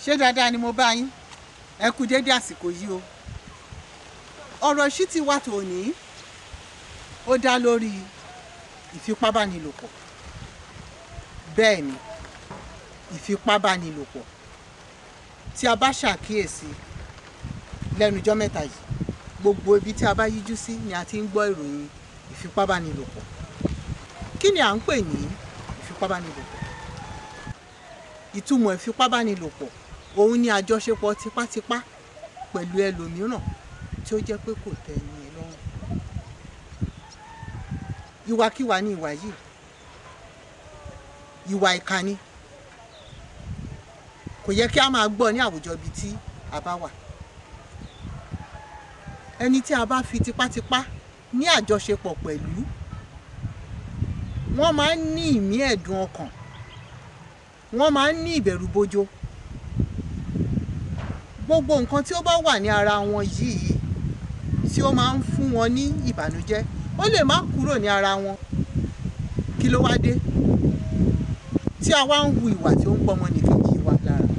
Ṣé dáadáa ni mo bá yín? Ẹ kú déédé àsìkò yìí o. Ọ̀rọ̀ ìṣítí wa tòní ó dá lórí ìfipábánilòpọ̀. Bẹ́ẹ̀ ni, ìfipábánilòpọ̀. Tí a bá ṣàkíyèsí lẹ́nu ijọ́ mẹ́ta yìí, gbogbo ibi tí a bá yíjú sí ni a ti ń gbọ́ ìròyìn ìfipábánilòpọ̀. Kí ni à ń pè ní ìfipábánilòpọ̀? Ìtumọ̀ ìfipábánilòpọ̀ òun ni àjọṣepọ̀ tipátipá pẹ̀lú ẹlòmíràn tí ó jẹ́ pé kò tẹ́ ẹni yẹn lọ́rùn. Ìwàkiwà ni ìwà yìí, ìwà ìkà ni. Kò yẹ kí a máa gbọ́ ní àwùjọ ibi tí a bá wà. Ẹni tí a bá fi tipátipá ní àjọṣepọ̀ pẹ̀lú, wọ́n máa ń ní ìmí ẹ̀dùn ọkàn, wọ́n máa ń ní ìbẹ̀rùbojo. Gbogbo nǹkan tí ó bá wà ní ara wọn yìí tí ó máa ń fún wọn ní ìbànújẹ́, ó lè má kúrò ní ara wọn. Kí ló wá dé tí a wá ń hu ìwà tí ó ń pọmọnìkejì wa lára?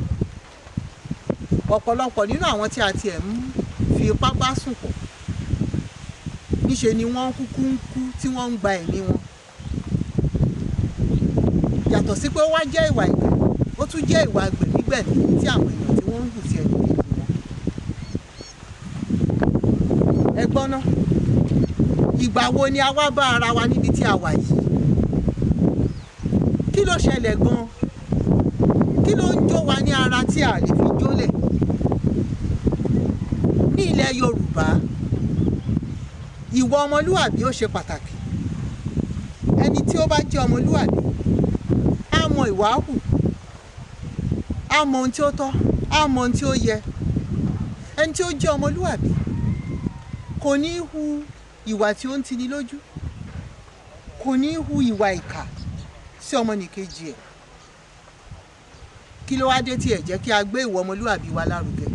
Ọ̀pọ̀lọpọ̀ nínú àwọn tí a tiẹ̀ ń fi ipá bá sùn pọ̀, níṣe ni wọ́n kúkú ń kú tí wọ́n ń gba ẹ̀mí wọn. Yàtọ̀ sí pé ó wá jẹ́ ìwà ìkà, ó tún jẹ́ ìwà gbẹ̀mígbẹ̀mí tí àwọn èèyàn tí wọ́n ń hù sí ẹnì kejì wọn. Ẹ gbọ́ ná, ìgbà wo ni a wá bá ara wa níbi tí a wà yìí? Kí ló ṣẹlẹ̀ gan-an? Kí ló ń jó wa ní ara tí a lè fi jólẹ̀? Ní ilẹ̀ Yorùbá, ìwà ọmọlúwàbí ó ṣe pàtàkì. Ẹni tí ó bá jẹ́ ọmọlúwàbí, á mọ ìwà hù, á mọ ohun tí ó tọ́, á mọ ohun tí ó yẹ. Ẹni tí ó jẹ́ ọmọlúwàbí kò ní hu ìwà tí ó ń tini lójú, kò ní hu ìwà ìkà sí ọmọnìkejì ẹ̀. Kí ló wá dé tí ẹ̀ jẹ́ kí a gbé ìwà ọmọlúwàbí wa lárugẹ?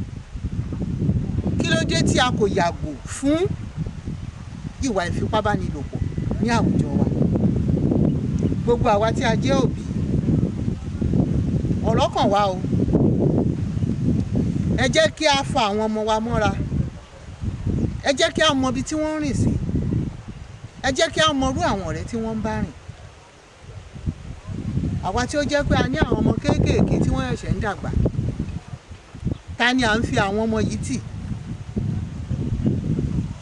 Kí ló dé tí a kò yàgò fún ìwà ìfipábánilòpọ̀ ní àwùjọ wa? Gbogbo àwa tí a jẹ́ òbí, ọ̀rọ̀ kàn wá o. Ẹ jẹ́ kí a fa àwọn ọmọ wa mọ́ra. Ẹ jẹ́ kí a mọ ibi tí wọ́n ń rìn sí. Ẹ jẹ́ kí a mọ irú àwọn ọ̀rẹ́ tí wọ́n ń bá rìn. Àwa tí ó jẹ́ pé a ní àwọn ọmọ kéékèèké tí wọ́n ṣẹ̀ṣẹ̀ ń dàgbà, ta ni à ń fi àwọn ọmọ yìí tì?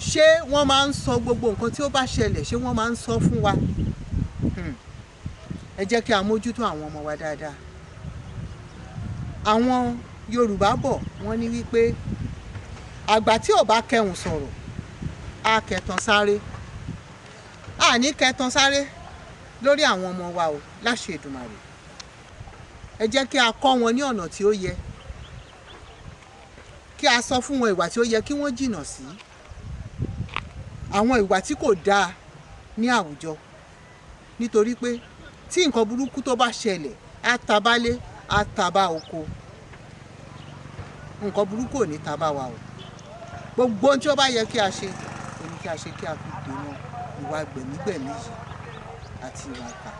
Ṣé wọ́n máa ń sọ gbogbo nǹkan tí ó bá ṣẹlẹ̀, ṣé wọ́n máa ń sọ fún wa? Ẹ jẹ́ kí a mójútó àwọn ọmọ wa dáadáa. Àwọn Yorùbá bọ̀, wọ́n ní wípé àgbà tí ò bá kẹhùn sọ̀rọ̀, á kẹtan sáré. A ní kẹtan sáré lórí àwọn ọmọ wa o, láṣẹ Èdùmàrè. Ẹ jẹ́ kí a kọ́ wọn ní ọ̀nà tí ó yẹ, kí a sọ fún wọn ìwà tí ó yẹ kí wọ́n jìnnà sí, àwọn ìwà tí kò dáa ní àwùjọ. Nítorí pé tí nǹkan burúkú tó bá ṣẹlẹ̀, á ta bá lé, á ta bá oko. Nǹkan burúkú ò ní ta bá wa o. Gbogbo ohun tí ó bá yẹ kí a ṣe, òun ní kí a ṣe kí a fi dènà ìwà gbẹ̀mígbẹ̀mí yìí àti ìwà ìkà.